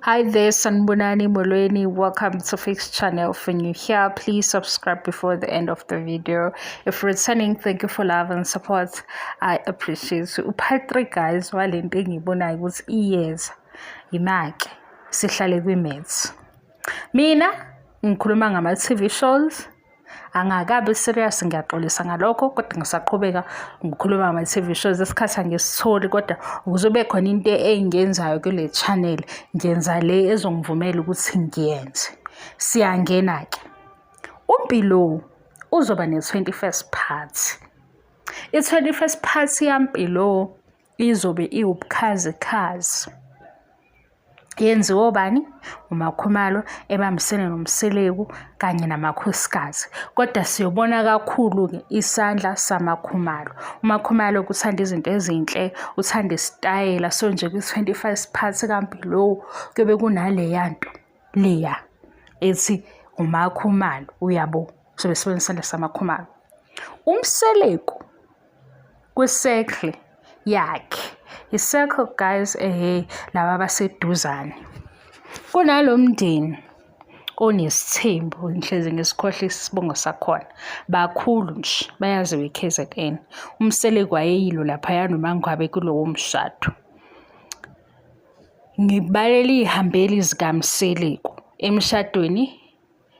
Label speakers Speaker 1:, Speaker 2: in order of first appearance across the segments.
Speaker 1: Hi there, Sanbonani Molweni. Welcome to Fix Channel. If you're new here, please subscribe before the end of the video. If returning, thank you for love and support. I appreciate you. Part 3 guys, walento engiyibonayo ukuthi iyeza. Imake sihlale kwi-maths. Mina ngikhuluma ngama-TV shows angakabi serious, ngiyaxolisa ngalokho, kodwa ngisaqhubeka ngikhuluma ngama-TV shows. Isikhathi angisitholi, kodwa ukuze kube khona into engiyenzayo kule channel, ngenza le ezongivumela ukuthi ngiyenze. Siyangena-ke. UMpilo uzoba ne-21st party. I-21st party yaMpilo izobe iwubukhazikhazi. Yenziwe obani? UMaKhumalo ebambisene noMseleku kanye namakhosikazi. Kodwa siyobona kakhulu-ke isandla samaKhumalo. UMaKhumalo uthanda izinto ezinhle, uthanda isitayela. So nje kwi-21st party kaMpilo kuyobe kunaleya nto leya ethi uMaKhumalo, uyabo. Sobe sibona isandla samaKhumalo. UMseleku kwi-circle yakhe, i-circle guys, ehe, laba abaseduzane. Kunalo mndeni onesithembu, ngihlezi ngisikhohlwa isibongo sakhona, bakhulu nje, bayaziwa i-KZN. UMseleku wayeyilo laphaya noma ngabe kulowo mshado. Ngibalela iy'hambeli zikaMseleku emshadweni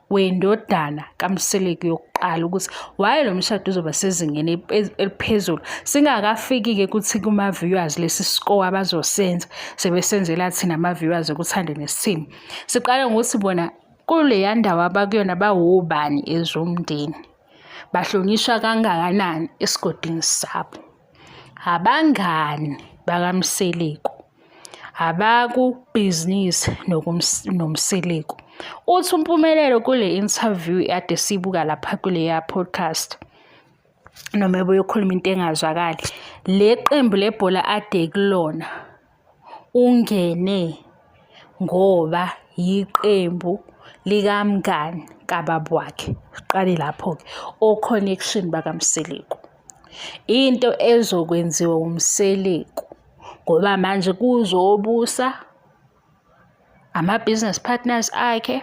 Speaker 1: wendodana kaMseleku yokuqala ukuthi waye lo mshado uzoba sezingeni eliphezulu. Singakafiki-ke ukuthi kuma-viewers lesi score abazosenza sebesenzela thina ama-viewers okuthande nesithembu. Siqale ngokuthi bona kuleya ndawo abakuyona bawobani ezomndeni, bahlonishwa kangakanani esigodini sabo, abangani bakaMseleku, abakubhizinisi noMseleku. Uthi uMpumelelo kule interview ade sibuka lapha kuleya podcast, noma ebuyokhuluma into engazwakali, le qembu lebhola ade kulona ungene ngoba yiqembu likamngani kababa wakhe. Siqale lapho-ke, o-connection bakaMseleku. Into ezokwenziwa uMseleku ngoba manje kuzobusa ama-business partners akhe,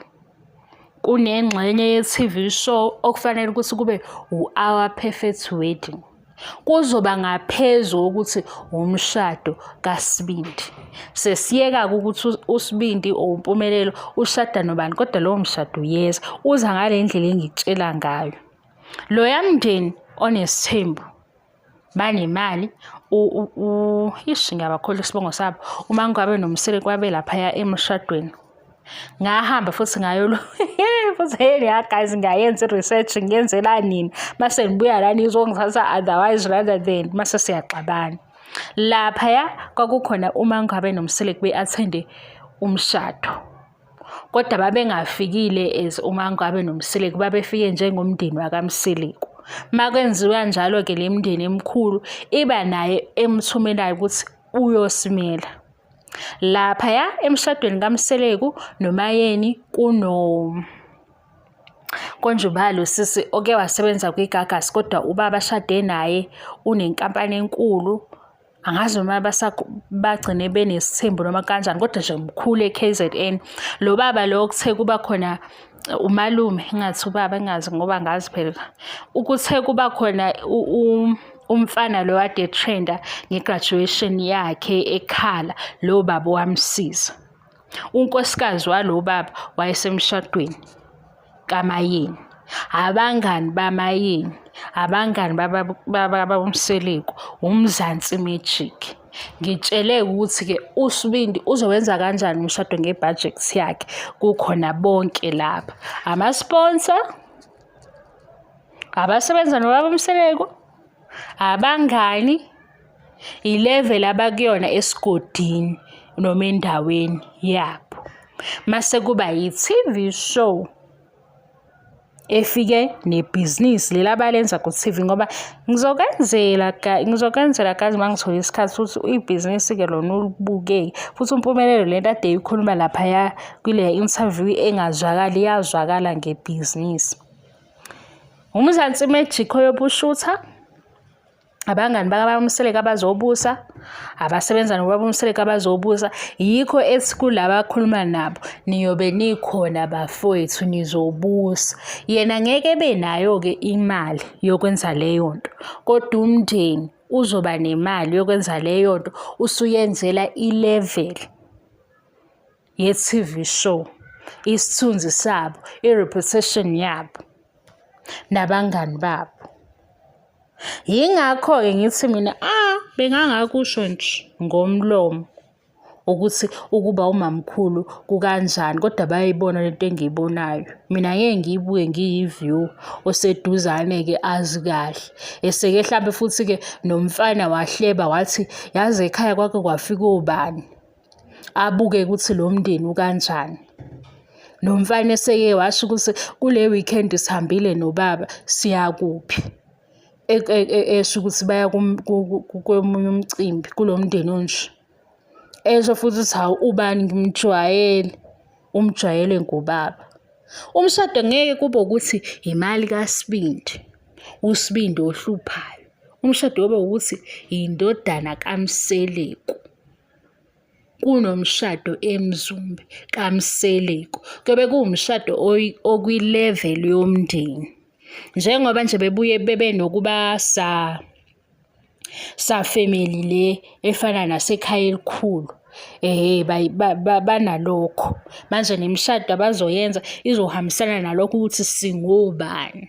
Speaker 1: kunengxenye ye-TV show okufanele ukuthi kube u-Our Perfect Wedding. Kuzoba ngaphezu kokuthi umshado kaSibindi. Sesiyeka-ke ukuthi uSibindi or uMpumelelo ushada nobani, kodwa lowo mshado uyeza, uza ngale ndlela engikutshela ngayo. Loya mndeni onesithembu banemali, ish, ngiyabakhohlwa isibongo sabo, uma ngabe noMseleku babe laphaya emshadweni. Ngahamba futhi ngayo futhi hey ya guys, ngiyayenza i-research, ngiyenzela nini mase ngibuya la nizongithatha otherwise rather than mase siyaxabana. Laphaya kwakukhona uma ngabe noMseleku be-attend-e umshado, kodwa babengafikile as uma ngabe noMseleku, babefike njengomndeni wakaMseleku. Makwenziwa njalo-ke le mndeni emikhulu iba naye emthumelayo ukuthi uyosimela. Laphaya emshadweni kaMseleku noMayeni kuno konje ubalo sisi oke wasebenza kwiGagasi, kodwa ubaba ashade naye unenkampani enkulu, angazi noma bagcine benesithembu noma kanjani, kodwa nje mkhulu e-KZN. Lo baba lo kuthe kuba khona umalume, engathi ubaba, engazi ngoba ngazi phela, ukuthe kuba khona umfana lo kade trenda nge-graduation yakhe ekhala, lo baba wamsiza. Unkosikazi walo baba wayesemshadweni kaMayeni. Abangani baMayeni, abangani babaMseleku, uMzansi Magic. Ngitshele ukuthi-ke uSibindi uzowenza kanjani umshado ngebhajethi yakhe, kukhona bonke lapha. Ama-sponsor, abasebenza nobaba uMseleku, abangani, i-level abakuyona esigodini noma endaweni yabo. Mase kuba yi-TV show efike nebhizinisi leli abalenza ku-TV, ngoba ngizokwenzela ngizokwenzela guys uma ngithola isikhathi ukuthi ibhizinisi-ke lona ulibuke. Futhi uMpumelelo lento ade eyikhuluma laphaya kule interview engazwakali, iyazwakala ngebhizinisi. UMzansi Magic oyobushutha, abangani bakaMseleku abazobusa, Abasebenza nobaba uMseleku abazobusa, yikho ethi kulaba akhuluma nabo, niyobe nikhona bafowethu nizobusa. Yena ngeke ebe nayo-ke imali yokwenza leyo nto, kodwa umndeni uzoba nemali yokwenza leyo nto usuyenzela i-level ye-TV show, isithunzi sabo, i-reputation yabo nabangani babo. Yingakho-ke ngithi mina ah bengangakusho nje ngomlomo ukuthi ukuba umamkhulu kukanjani kodwa bayayibona lento engiyibonayo. Mina ngeke ngiyibuke ngiyi-view oseduzane-ke azi kahle. Eseke hlampe futhi-ke nomfana wahleba wathi yazi ekhaya kwake kwafika obani. Abuke ukuthi lo mndeni ukanjani. Nomfana eseke washo ukuthi kule weekend sihambile nobaba siyakuphi. Esho ukuthi baya komunye umcimbi kulo mndeni onje. Esho futhi ukuthi hawu ubani ngimjwayele, umjwayele ngobaba. Umshado ngeke kube ukuthi imali kaSibindi, uSibindi ohluphayo. Umshado kuyoba ukuthi indodana kaMseleku. Kunomshado eMzumbe kaMseleku. Kuyobe kuwumshado okwi-level yomndeni. Njengoba nje bebuye bebe nokuba sa sa-family le efana nasekhaya elikhulu. Ehhe banalokho. Manje nemishado abazoyenza izohambisana nalokho ukuthi singobani.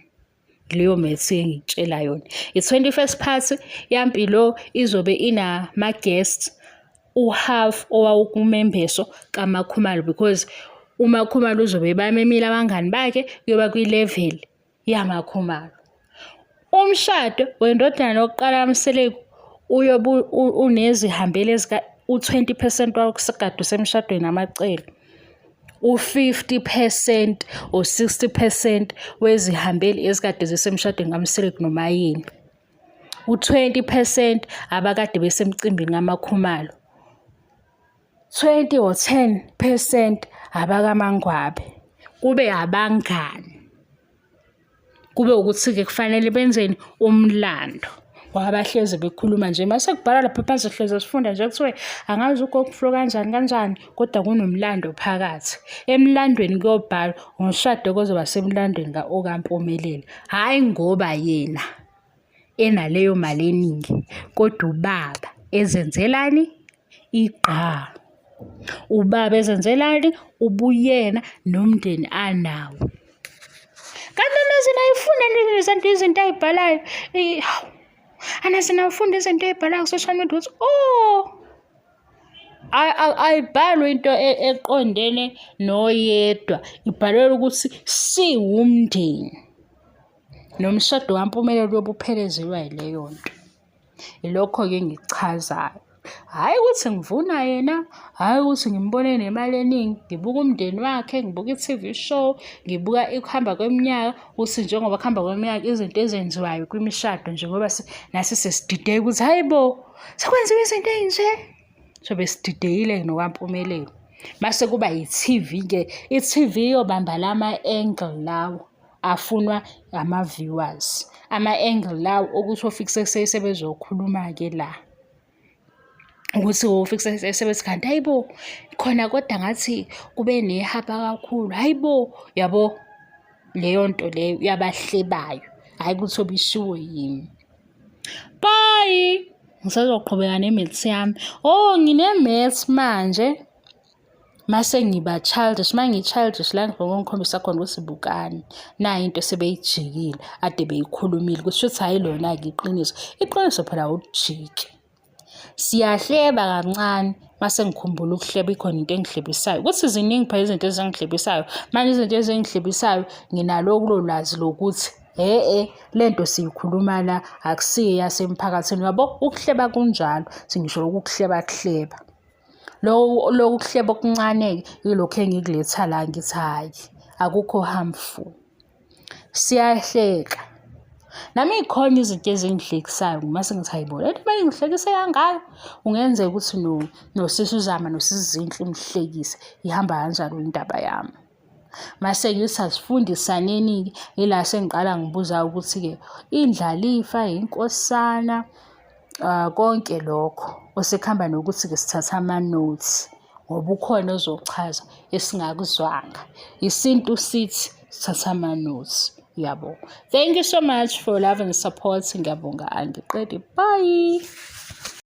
Speaker 1: Leyo maths engikutshela yona. I-21st party yaMpilo izobe inama-guests u-half owawukumembeso kaMakhumalo because uMakhumalo uzobe ebamemile abangani bakhe kuyoba kwi-level yaMakhumalo. Umshado wendodana yokuqala kaMseleku uyobe unezihambeli ezika u-20 percent wakusigada usemshadweni amaCele. U-50 percent or 60 percent wezihambeli ezikade zisemshadweni kaMseleku noMaYeni. U-20 percent abakade besemcimbini kaMakhumalo. 20 or 10 percent abakaMangwabe. Kube abangani. Kube ukuthi-ke kufanele benzeni umlando ngoba bahlezi bekhuluma nje mase kubhalwa lapha phansi sihlezi sifunda nje kuthiwe angazi ugogo Flo kanjani kanjani kodwa kunomlando phakathi. Emlandweni kuyobhalwa umshado kozoba semlandweni ka-OkaMpumelelo, hhayi ngoba yena enaleyo mali eningi kodwa ubaba ezenzelani igqa. Ubaba ezenzelani ubuyena nomndeni anawo. Kanti anazi nayifunda izinto izinto ayibhalayo. Hawu. Anazi nawufunda izinto ey'bhalayo ku-social media ukuthi oh ayibhalwa into e, eqondene noyedwa ibhalelwa ukuthi siwumndeni nomshado kaMpumelelo uyobe uphelezelwa yileyo nto. Ilokho-ke engikuchazayo. Hhayi ukuthi ngivuna yena, hhayi ukuthi ngimbone nemali eningi, ngibuka umndeni wakhe, ngibuka i-T_V show, ngibuka ukuhamba kweminyaka ukuthi njengoba kuhamba kweminyaka izinto ezenziwayo kwimishado njengoba nasi sesidideka ukuthi hhayi bo, sekwenziwa izinto ey'nje. Sobe sididekile-ke nokaMpumelelo. Mase kuba i-T_V-ke, i-T_V iyobamba lama-angle lawa. Afunwa ama-viewers. Ama-angle lawo okuthi oFix SA sebezokhuluma-ke la. Ukuthi oFix SA sebethi kanti hhayi bo, khona kodwa ngathi kube nehaba kakhulu, hhayi bo, yabo. Leyo nto leyo yabahlebayo, hhayi ukuthi obishiwo yimi. Bye! Ngisazoqhubeka ne-maths yami. Oh, ngine-maths manje. Mase ngiba childish, uma ngi-childish la ngifuna ukukhombisa khona ukuthi bukani, nayi into sebeyijikile ade beyikhulumile kusho ukuthi hhayi lona-ke iqiniso. Iqiniso phela awulijiki. Siyahleba kancane mase ngikhumbula ukuhleba ikhona into engihlebisayo. Ukuthi ziningi phela izinto ezingihlebisayo. Manje izinto ezingihlebisayo nginalo kulo lwazi lokuthi hhe-e le nto siyikhuluma la akusiyo eyasemphakathini. Uyabo ukuhleba kunjalo, sengisho lokhu kuhleba kuhleba. Lokhu kuhleba okuncane-ke yilokhu engikuletha la ngithi hhayi akukho harmful. Siyahleka. Nami y'khona izinto ezingihlekisayo mase ngithi hhayi bo le nto mayingihlekise kangaka kungenzeka ukuthi nosisi uZama nosisi Zinhle imhlekise ihamba kanjalo indaba yami. Mase ngithi asifundisaneni-ke ila sengiqala ngibuza ukuthi-ke indlalifa, inkosana. Konke lokho osekuhamba nokuthi-ke sithatha ama-notes ngoba ukhona ozochaza esingakuzwanga. Isintu sithi sithatha ama-notes, uyabo. Thank you so much for love and support. Ngiyabonga, angiqedi. Bye.